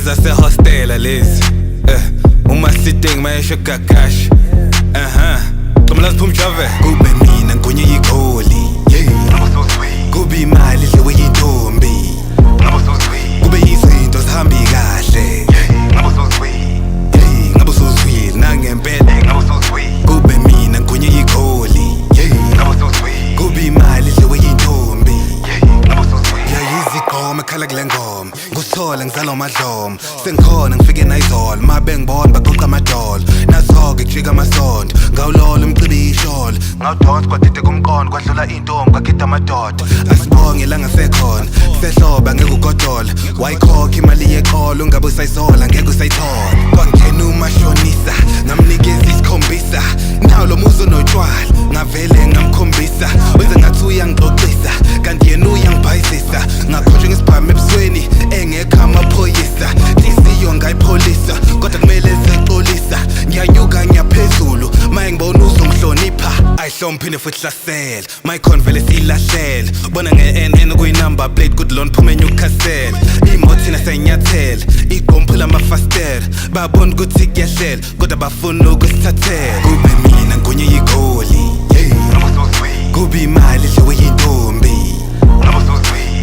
Ezasehostela lezi. Uma sitting mayesho gagash. Aha. Qhamela siphuma jave. Kube mina ngonye igoli. Yeah. Kube imali idliwe yintombi. Kube izinto zihambi kahle. Hey, ngabe usuzwile nangempela. Kube mina ngonye igoli. Yeah. Kube imali idliwe yintombi. Yayizigqoma ekhala kule ngoma. Ngusithola ngizalwa amadlomo. Sengikhona ngifike nayizolo. Mabe ngibona baqoqa amadolo. Nazo-ke kujika amasondo. Ngawulola umcibisholo. Ngawudonsa kwadideka umqondo. Kwadlula intombi kwagida amadoda. Asibonge la ngasekhona. Sehloba ngeke ugodola. Wayikhokha imali yeqolo. Ungabe usayisola ngeke usayithola. Kwangena umashonisa. Ngamnikeza isikhombisa. Nawo lo muzi onotshwala. Ngavele ngamkhombisa. Wenze ngathi uyangixoxisa. Kanti yena uyangibhayizisa. Ngakhonjwa ngesibhamu ebusweni engekho amaphoyisa. Inhliziyo ngayipholisa kodwa kumele sexolisa. Ngiyanyuka ngiyaphezulu maye ngibona uzongihlonipha. Ayihlomphinde futhi hlasela. Mayikhona vele siyilahlele. Bona nge-NN kuyi-number plate kuthi lona phume eNewcastle. Imoto thina siyanyathela. Igqomphula amafasitela. Babona ukuthi kuyahlela kodwa bafuna ukusithathela. Kube mina ngonye igoli. Yeah. Kube imali idliwe yintombi.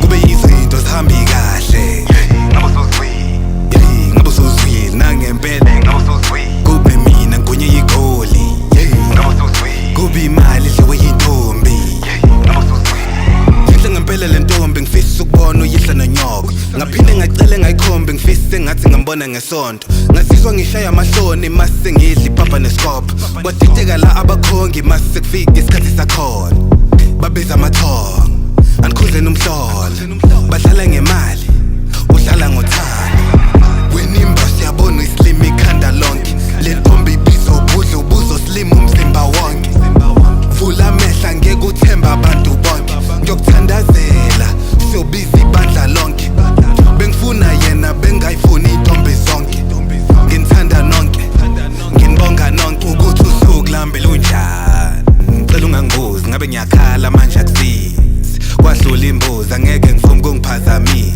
Kube izinto zihambi kahle. Hey, ngabe usuzwile nangempela. Kube mina ngonye igoli. Yeah. Kube imali idliwe yintombi. Yinhle ngempela le ntombi ngifisa ukubona uyihla nonyoko. Ngaphinde ngacela ngayikhombi ngifise ngathi ngambona ngesonto. Ngasizwa ngishaya amahloni mase ngidla ipapa nesikopho. Kwadideka la abakhongi mase kufika isikhathi sakhona. Babiza amathongo anikhuzeni umhlola. Badlala ngemali udlala ngothando. Wenimba siyabona islima ikhanda lonke. Le ntombi ibizobudla ubuzoslima umzimba wonke. Vula amehla ngeke uthemba abantu bonke. Ngiyokuthandazela siyobiza ibandla lonke. Bengifuna yena bengayifuni intombi zonke. Nginithanda nonke nginibonga nonke ukuthi usuku lami lunjani. Ngicela ungangibuzi ngabe ngiyakhala manje akusizi. Kwadlula imbuzi angeke ngivume ukungiphazamisa.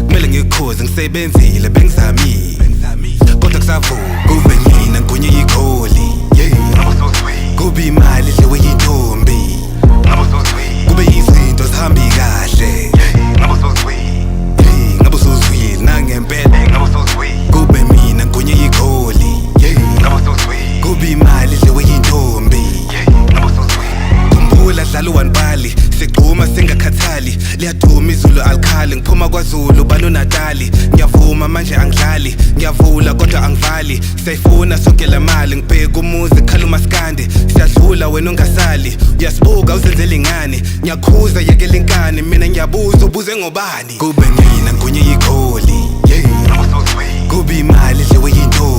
Kumele ngikukhuze ngisebenzile bengizamile. Kodwa kusavuka kube mina ngonye igoli. Yeah. Kube imali idliwe yintombi. Kube izinto zihambi kahle. Hey, ngabe usuzwile nangempela. Kube mina ngonye igoli. Yeah. Kube imali idliwe yintombi. Khumbula dlala uwanibali sigxuma singakhathali. Liyaduma izulu alikhali. Ngiphuma kwaZulu banoNatali. Ngiyavuma manje angidlali. Ngiyavula kodwa angivali. Siyayifuna sonke le mali. Ngibheka umuzi khala umaskandi. Siyadlula wena ungasali. Uyasibuka uzenzela ingane. Ngiyakhuza yekela inkani. Mina ngiyabuza ubuze ngobani. Kube mina ngonye igoli. Yeah. Kube imali idliwe yintombi.